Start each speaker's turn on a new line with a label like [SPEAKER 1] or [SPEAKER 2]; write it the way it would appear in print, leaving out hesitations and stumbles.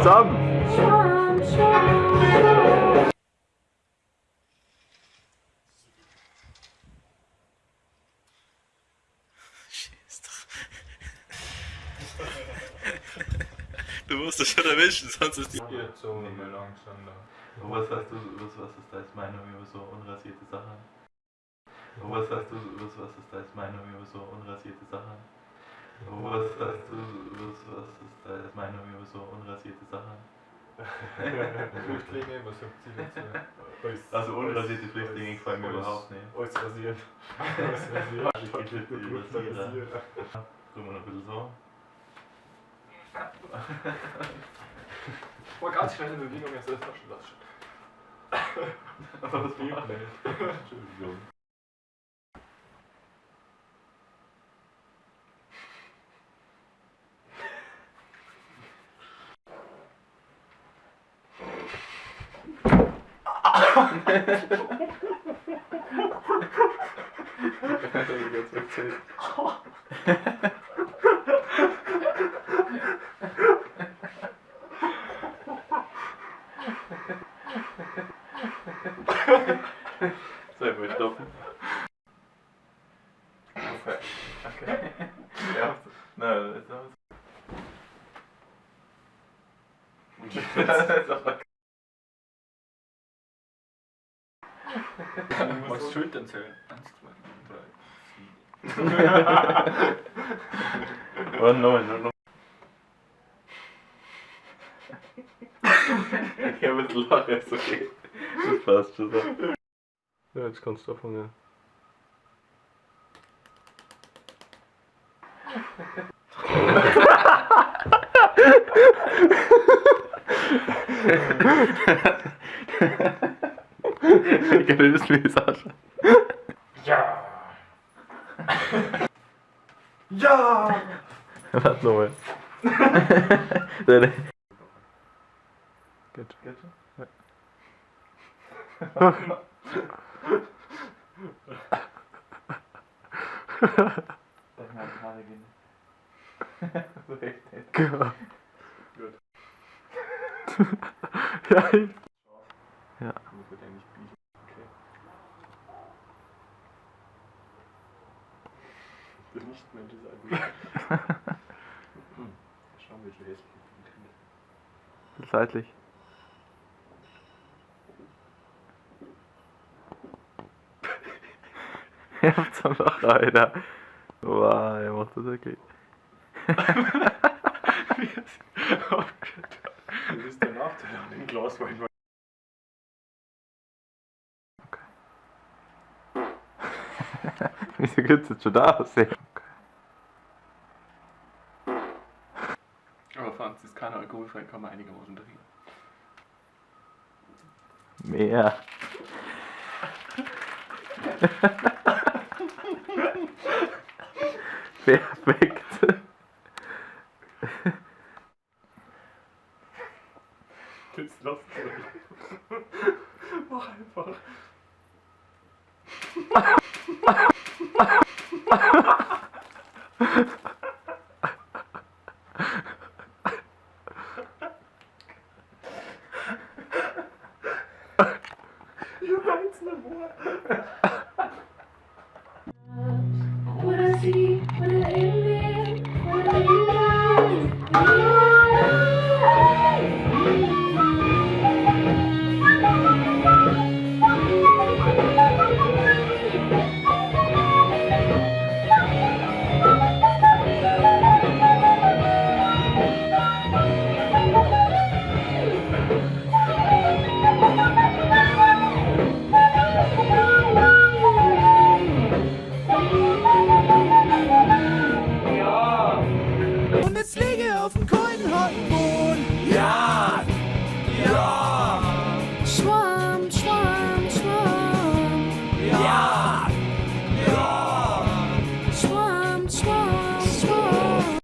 [SPEAKER 1] Zusammen.
[SPEAKER 2] Du musst es schon erwischen, sonst ist die.
[SPEAKER 3] Die Zunge mal langsam da.
[SPEAKER 2] Was hast du, was ist da als Meinung über so unrasierte Sachen? Was hast du, was ist da als Meinung über so unrasierte Sachen? Was hast du, was ist da als Meinung über so unrasierte Sachen?
[SPEAKER 3] Flüchtlinge, was sagt sie dazu? Alles,
[SPEAKER 2] Also unrasierte Flüchtlinge gefallen mir überhaupt nicht.
[SPEAKER 3] Alles rasieren. Alles rasieren.
[SPEAKER 2] Ich liebe die Rasierer. Tun wir noch ein bisschen so.
[SPEAKER 3] Boah, ganz schnelle Bewegung, also das war schon das schon.
[SPEAKER 2] Aber was macht
[SPEAKER 3] Entschuldigung.
[SPEAKER 2] Soll ich mal stoppen? Okay. Okay. Ja, nein, das ist auch
[SPEAKER 3] Was Schultern zählen? 1, 2, 3, 4.
[SPEAKER 2] Oh nein, nein, nein. Ich habe ein bisschen lachen, ist okay. Das passt schon so.
[SPEAKER 1] Ja, jetzt kannst du anfangen.
[SPEAKER 2] Ich kann nicht wissen, wie es ausschaut.
[SPEAKER 3] Ja! Ja!
[SPEAKER 2] Warte nochmal. Nein, nein.
[SPEAKER 1] Geht.
[SPEAKER 2] Geht schon? Darf ich mal die Haare gehen? So echt nicht.
[SPEAKER 1] Genau.
[SPEAKER 3] Gut.
[SPEAKER 1] Ja, ich.
[SPEAKER 2] Ja.
[SPEAKER 3] Ich würde eigentlich bieten. Okay. Der Nicht-Mensch ist eigentlich. Schauen wir, wie hässlich ich bin.
[SPEAKER 2] Seitlich. Er macht's einfach, Alter. Wow, er macht das wirklich.
[SPEAKER 3] Das ist der Nachteil an dem Glaswein.
[SPEAKER 2] Wieso geht's jetzt schon da aussehen?
[SPEAKER 3] Aber Franz ist kein alkoholfrei, kann man einigermaßen trinken.
[SPEAKER 2] Mehr. Perfekt.
[SPEAKER 3] Das lass du. Mach einfach.